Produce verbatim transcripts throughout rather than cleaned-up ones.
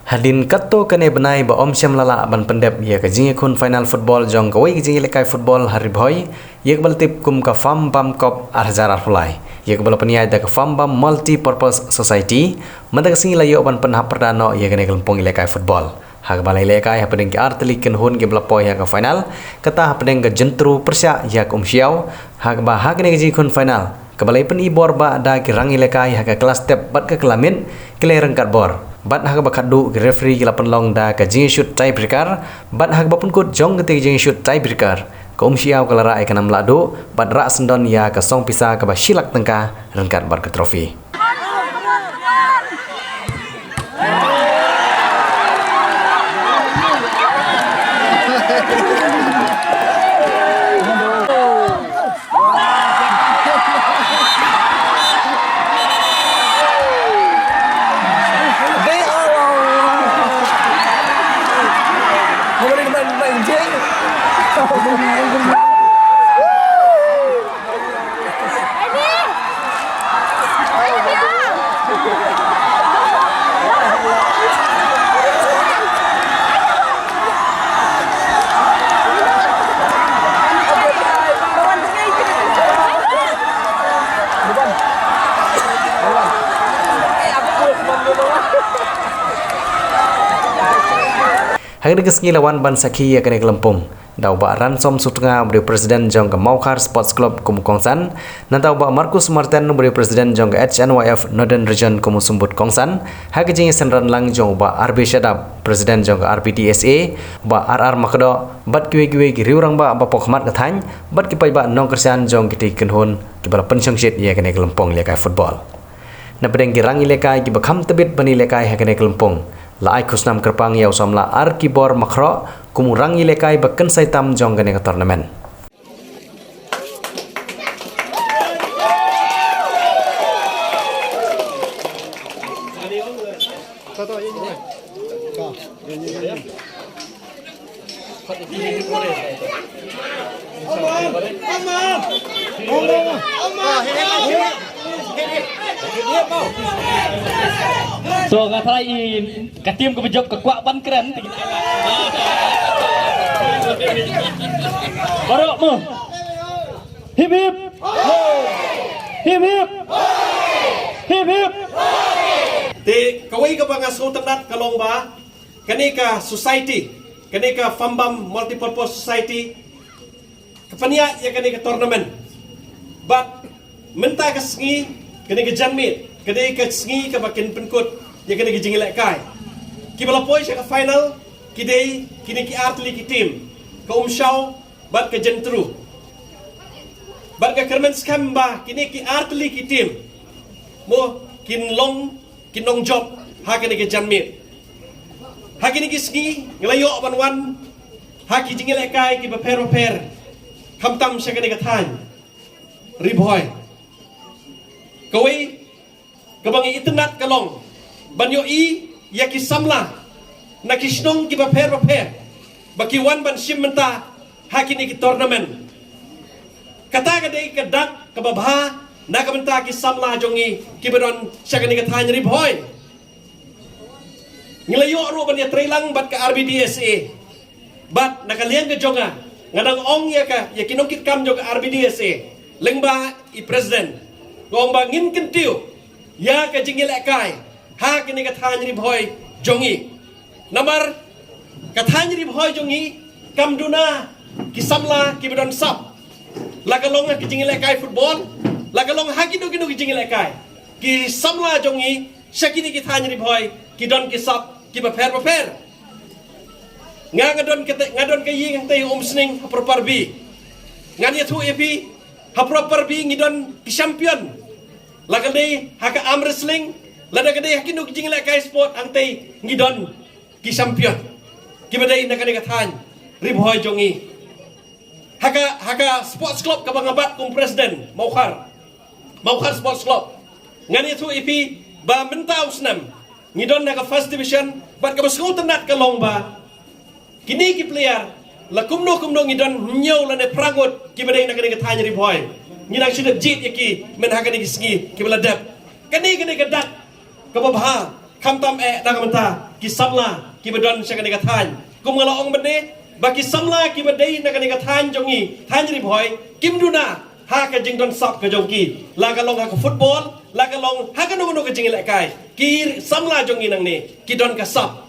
Hadien katto katne bnai ba ym shym la lah ban pyndep ïa ka jingïakhun final football jong kawei ka jingïalehkai football ha Ri Bhoi, ïa kaba la tip kum ka Fam Bam Cup ar hajar arphew lai, ïa kaba la pynïaid da ka Fam Bam Multi Purpose Society, mynta ka sngi la ïoh ban pynhap pyrda noh ïa kane ka lympung ïalehkai football. Ha kaba la ïalehkai hapdeng ki artylli ki kynhun kiba la poi ha ka final, kata hapdeng ka Jyntru pyrshah ïa ka Umshiaw, ha kaba ha kane ka jingïakhun final, kaba la ïapyni bor bah da ki rangïalehkai ha ka kylla step bad ka kylla miet, ki la ïaryngkat bor. Bad ha kaba khatduh ki referee ki la pynlong da ka jingïashut tiebreaker, bad ha kaba pynkut jong kata ka jingïashut tiebreaker, ka Umshiaw ka la rah ïa ka nam lahduh, bad rah syndon ïa ka song pisa kaba shi lak tyngka ryngkat bad ka trophy. Ha kane ka sngi la wan ban sakhi ïa kane ka lympung da u Bah Ransom Sutnga, uba dei u President jong ka Mawkhar Sports Club, kum u kongsan, nangta u Bah Marcus Martin, uba dei u President jong ka H N Y F Northern Region, kum u symbud kongsan, ha ka jingïasynran lang jong u Bah R B Shadap, President jong ka R B D S A, u Bah R R Makdoh, bad kiwei kiwei ki riew rangbah ba pok khmat ka thaiñ, bad ki paidbah nongkyrshan jong kitei ki kynhun kiba la pynshongshit ïa kane ka lympung ïalehkai football. Napdeng ki rangïalehkai kiba kham tbit ban ïalehkai ha kane ka lympung, la ai khusnam kyrpang ïa u samla Arkibor Makhroh kum u rangïalehkai ba kynsai tam jong kane ka tournament. So, nga tharai i ka tim kaba jop ka kwah ban kren. Baroh mo. Hip hip. Hip hip. Hip hip. Te kawei kaba nga sngewtynnat ka long ba kane ka society, kane ka Fambam Multipurpose Society, ka pynïaid ïa kane ka tournament. Bad mynta ka sngi, kane ka janmiet, kane ka sngi kaba kin pynkut ïa kane ka jingïalehkai. Kiba la poi sha ka final ki dei kine ki artylli ki team, ka Umshaw bad ka Jyntru. Bad nga kyrmen skhem ba kine ki artylli ki team mo kin long ki nongjop ha kane ka janmiet. Ha kine ki sngi nga la ïoh ban wan ha ki jingïalehkai kiba pher bapher, khamtam sha kane ka thaiñ Ri Bhoi. Kawei kaba nga itynnad ka long ban ïohi ïa ki samla na ki shnong kiba pher bapher ba ki wan ban shim bynta ha kine ki tournament. Kata ka dei ka dak kaba bha na ka bynta ki samla jong ngi kiba don sha kane ka thaiñ Ri Bhoi. Ngi la ïoh ruh ban ïatreilang bad ka R B D S A. Bad na ka liang ka jong nga, nga dang ong ïa ka, ïa ki nongkitkam jong ka R B D S A, lyngba i president, nga ong ba ngin kyntiew ïa ka jingïalehkai ha kane ka thaiñ Ri Bhoi jong ngi. Namar ka thaiñ Ri Bhoi jong ngi kam duna ki samla kiba don sap, la ka long ha ki jingïalehkai football, la ka long ha kino kino ki jingïalehkai. Ki samla jong ngi sha kine ki thaiñ Ri Bhoi ki don ki sap kiba pher bapher. Nga, nga don kata, nga don ka ïing hangtei ha Umsning ha Properbi. Ngan ïathuh ïa phi, ha Properbi ngi don ki champion. La ka dei ha ka arm wrestling, lada ka dei ha kino ki jingïalehkai sport hangtei ngi don ki champion kiba dei na kane ka thaiñ Ri Bhoi jong ngi. Ha ka, ha ka sports club kaba nga bat kum president, Mawkhar, Mawkhar Sports Club, ngan ïathuh ïa phi ba mynta u snem ngi don ha ka first division. Bad kaba sngewtynnad ka long ba kine ki player, la kumno kumno ngi don hynñiew lane phra ngut kiba dei na kane ka thaiñ Ri Bhoi. Ngi nang shu dep jied ïa ki myn ha kane ki sngi kiba la dep. Kane ka dei ka dak kaba bha, khamtam eh na ka bynta ki samla kiba don sha kane ka thaiñ. Kum nga la ong mynne ba ki samla kiba dei na kane ka thaiñ jong ngi, thaiñ Ri Bhoi, kim duna ha ka jingdon sap ka jong ki, la ka long ha ka football, la ka long ha kano kano ka jingïalehkai. Ki samla jong ngi nangne ki don ka sap.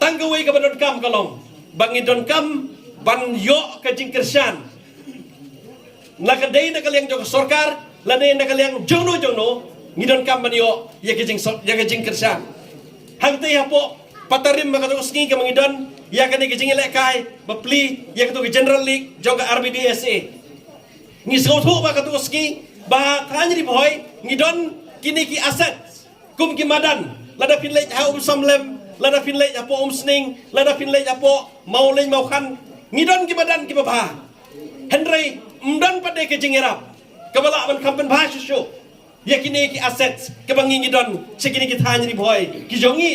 Tang kawei kaba donkam ka long ba ngi donkam ban ïoh ka jingkyrshan, na ka dei na ka liang jong ka sorkar lane na ka liang jongno jongno, ngi donkam ban ïoh ïa ka jing, ïa ka jingkyrshan. Hangtei hapoh Patarim ha katto ka sngi kaba ngi don ïa kane ka jingïalehkai ba plie ïa katto ka General League jong ka R B D S A, ngi sngewthuh ba katto ka sngi ba thaiñ Ri Bhoi ngi don kine ki assets kum ki madan, lada phin leit ha Umsamlem, lada phin leit hapoh Umsning, lada phin leit hapoh Mawlein Mawkhan, ngi don ki madan kiba bha. Hynrei ym don pat de ka jingïarap kaba lah ban kham pynbha shuh shuh ïa kine ki assets kaba ngi ngi don sha kine ki thaiñ Ri Bhoi ki jong ngi.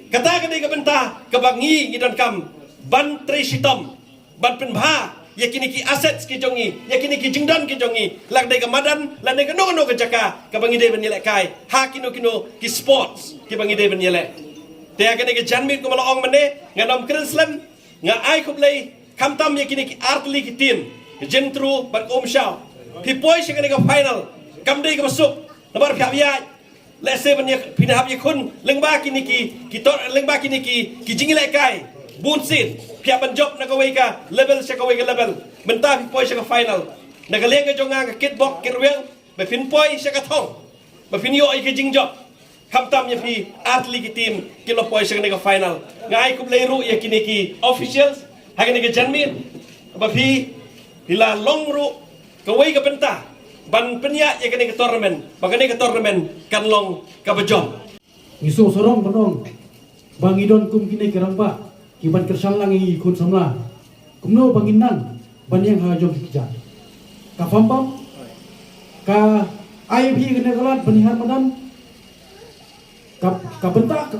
Kata ka dei ka bynta kaba ngi ngi donkam ban trei shitom ban pynbha ïa kine ki assets ki jong ngi, ïa kine ki jingdon ki jong ngi, la ka dei ka madan lane kano kano ka jaka kaba ngi dei ban ïalehkai ha kino kino ki sports kiba ngi dei ban ïaleh. Te ha kane ka janmiet kumba la ong mynne, ngan ym kren slem, nga ai khublei khamtam ïa kine ki artylli ki team, ka Jyntru bad ka Umshaw. Phi poi sha kane ka final kam dei kaba suk, namar phi hap ïaid, lehse ban ïa, phin hap ïakhun lyngba kine ki, ki tor, lyngba kine ki, ki jingïalehkai bunsien. Phi hap ban jop na kawei ka level sha kawei ka level, mynta phi poi sha ka final. Na ka liang ka jong nga, nga kitbok kitrwiang ba phin poi sha ka thong, ba phin ïoh ïa ka jingjop. Khamtam ïa phi artylli ki team kiba la poi sha kane ka final. Nga ai khublei ruh ïa kine ki officials ha kane ka janmiet ba phi, phi la long ruh kawei ka bynta ban pynïaid ïa kane ka tournament, ba kane ka tournament kan long kaba jop. Ngi sngewsarong ban ong ba ngi don kum kine ki rangbah kiban kyrshan lang ïa ngi ki khun samla. Kumno ba ngin nang ban ïeng ha la jong ki kjat? Ka pham bam, ka ai ïa phi kane ka lad ban ïa ha madan, ka, ka bynta ka,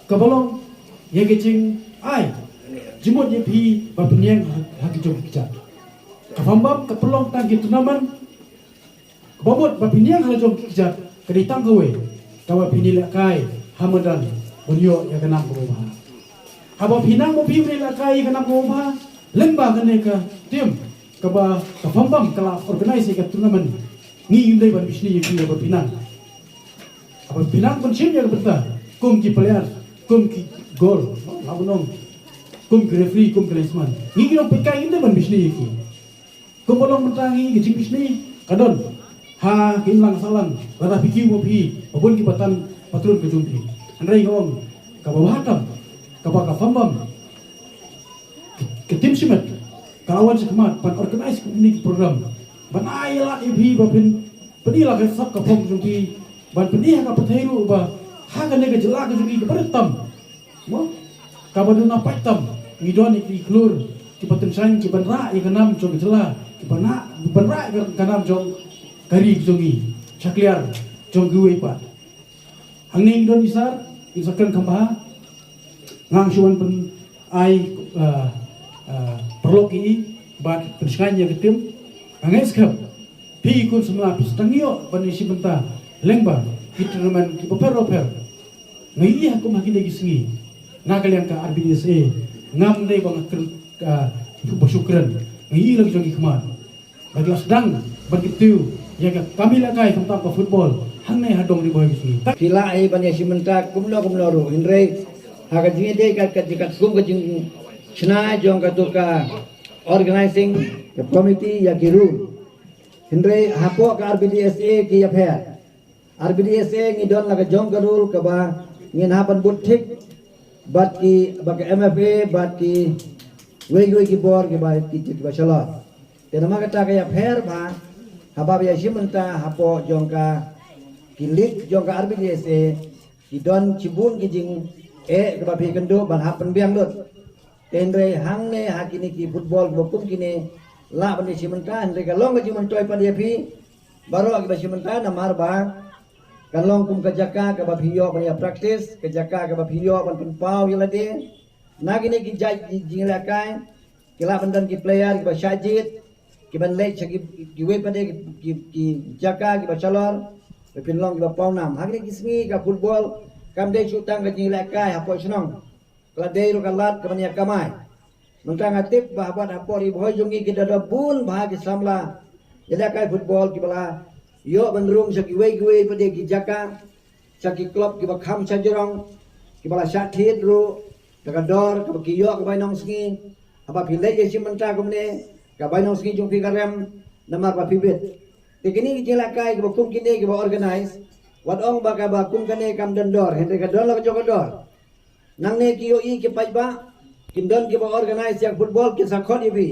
kaba long ïa ka jingai jingmut ïa phi ba phin ïeng ha, ha ki jong ki kjat. Ka pham bam ka pynlong tang ki tournament, kaba mut ba phin ïeng ha la jong ki kjat ka dei tang kawei, kaba phin ïalehkai ha madan ban ïoh ïa ka nam kaba bha. Haba phi nang ba phi ïalehkai ïa ka nam kaba bha, lyngba kane ka team kaba ka pham bam ka la organize ïa ka tournament, ngi ngim dei ban bishni ïa phi haba phi nang. Haba phi nang ban shim ïa ka bynta kum ki player, kum ki goal, la ban ong, kum ki referee, kum ki linesman, ngi ki nongpeitkai ngim dei ban bishni ïa ki. Kumba long mynta ngi, ka jingbishni ka don ha ka imlang sahlang, lada phi kiew ma phi, ba bun kiba tan patron ka jong phi. Hynrei nga ong kaba bha tam, kaba ka pham bam, ka team shimet ka la wan shakhmat ban organize kine ki program, ban ai ïa lad ïa phi ba phin pyni la ka sap ka phong jong phi, ban pyni ha ka pyrthei ruh ba ha kane ka jylla ka jong ngi kaba rit tam, mo, kaba duna pait tam, ngi don ïa ki khlur kiba tyngshaiñ, kiban rah ïa ka nam jong ka jylla, kiban rah, kiban rah ïa ka nam jong ka ri ka jong ngi sha kliar jong kiwei pat. Hangne ngi don isar, ngi sa kren kham bha. Nga shu wan pyn ai, ah, ah, paralok ïa i bad pynshngaiñ ïa ka team. Nga ngeit skhem phi ki khun samla phi sa tang ïoh ban ïashim bynta lyngba ki tournament kiba pher ba pher. Nga ïohi ha kum ha kine ki sngi, na ka liang ka R B D S A, ngam dei ba nga kren, ah, ba shu kren, nga ïohi la ki jong ki khmat ba ki la sdang ban kyntiew ïa ka kam ïalehkai khamtam ka football hangne ha dong Ri Bhoi ki sngi. Phi lah hi ban ïashim bynta kumno kumno ruh, hynrei ha ka jingïadei ka, ka jingkatkum ka jingshna jong kato ka organizing ka committee ïa ki rule. Hynrei hapoh ka R B D S A ki ïapher. R B D S A ngi don la ka jong ka rule kaba ngin hap ban bud thik bad ki, bad ka M F A, bad kiwei kiwei ki bor kiba, ki, kiba shalor. Te namar kata ka ïapher ba haba ïashim bynta hapoh jong ka, ki league jong ka R B D S A, ki don shibun ki jingeh kaba phi kynduh ban hap pynbiang lut. Hynrei hangne ha kine ki football ba kum kine lah ban ïashim bynta, hynrei ka long ka jingmyntoi pat ïa phi baroh kiba shim bynta, namar ba kan long kum ka jaka kaba phi ïoh ban ïa practice, ka jaka kaba phi ïoh ban pynpaw ïa lade. Na kine ki jait ki jingïalehkai ki lah ban don ki player kiba shah jied, kiban leit sha ki, kiwei pat de ki, ki, ki jaka kiba shalor, ba phin long kiba pawnam. Ha kine ki sngi ka football Kam dei shu tang ka jingïalehkai hapoh shnong, ka la dei ruh ka lad ka ban ïa kamai. Mynta nga tip ba ha bad hapoh Ri Bhoi jong ngi ki da don bun bha ki samla ïalehkai football kiba la ïoh ban rung sha kiwei kiwei pat de ki jaka, sha ki club kiba kham shajrong, kiba la shah thied ruh da ka dor kaba ki ïoh ka bainong sngi. Haba phi leit ïa shi mynta kumne, ka bainong sngi jong phi ka rem namar ba phi bit. Te kine ki jingïalehkai kiba kum kine kiba organize, wat ong ba kaba kum kane kam don dor, hynrei ka don la ka jong ka dor. Nangne ki ïohi ki paidbah, kin don kiba organize ïa ka football, kin sa khot ïa phi.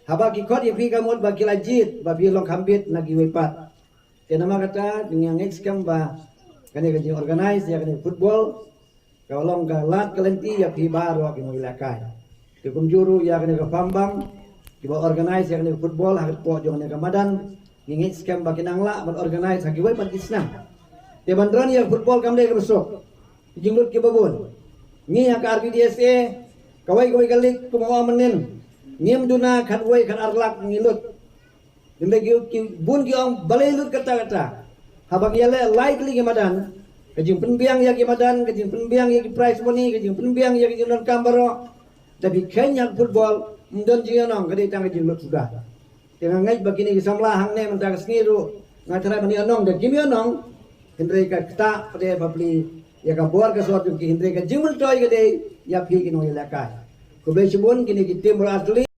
Haba ki khot ïa phi ka mut ba ki la jied, ba phi long kham bit na kiwei pat. Te namar kata, nga ngeit skhem ba kane ka jingorganize ïa kane ka football ka long ka lad ka lynti ïa phi baroh ki nongïalehkai. Te kumjuh ruh ïa kane ka Pambang, kiba organize ïa kane ka football ha ka dei jong kane ka madan, ngi ngeit skhem ba kin nang lah ban organize ha kiwei pat ki snem. Te ban run ïa ka football kam dei kaba suk. Ki jinglut kiba bun. Ngi ha ka R B D S A, kawei kawei ka league kumba ong mynnin, ngim duna khatwei khatar lak ngi lut. Hynrei ki, ki bun ki ong balei lut katta katta. Haba ngi ïaleh lai tylli ki madan, ka jingpynbiang ïa ki madan, ka jingpynbiang ïa ki prize money, ka jingpynbiang ïa ki jingdonkam baroh. Da phi kheiñ ha ka football, ym don jingïainong, ka dei tang ka jinglut suda. Te nga ngeit ba kine ki samla hangne mynta ka sngi ruh, nga tharai ban ïainong da kim ïainong, hynrei ka ktah pat de bapli ïa ka bor ka sor jong ki, hynrei ka jingmyntoi ka dei ïa phi ki nongïalehkai. Khublei shibun kine ki team baroh artylli.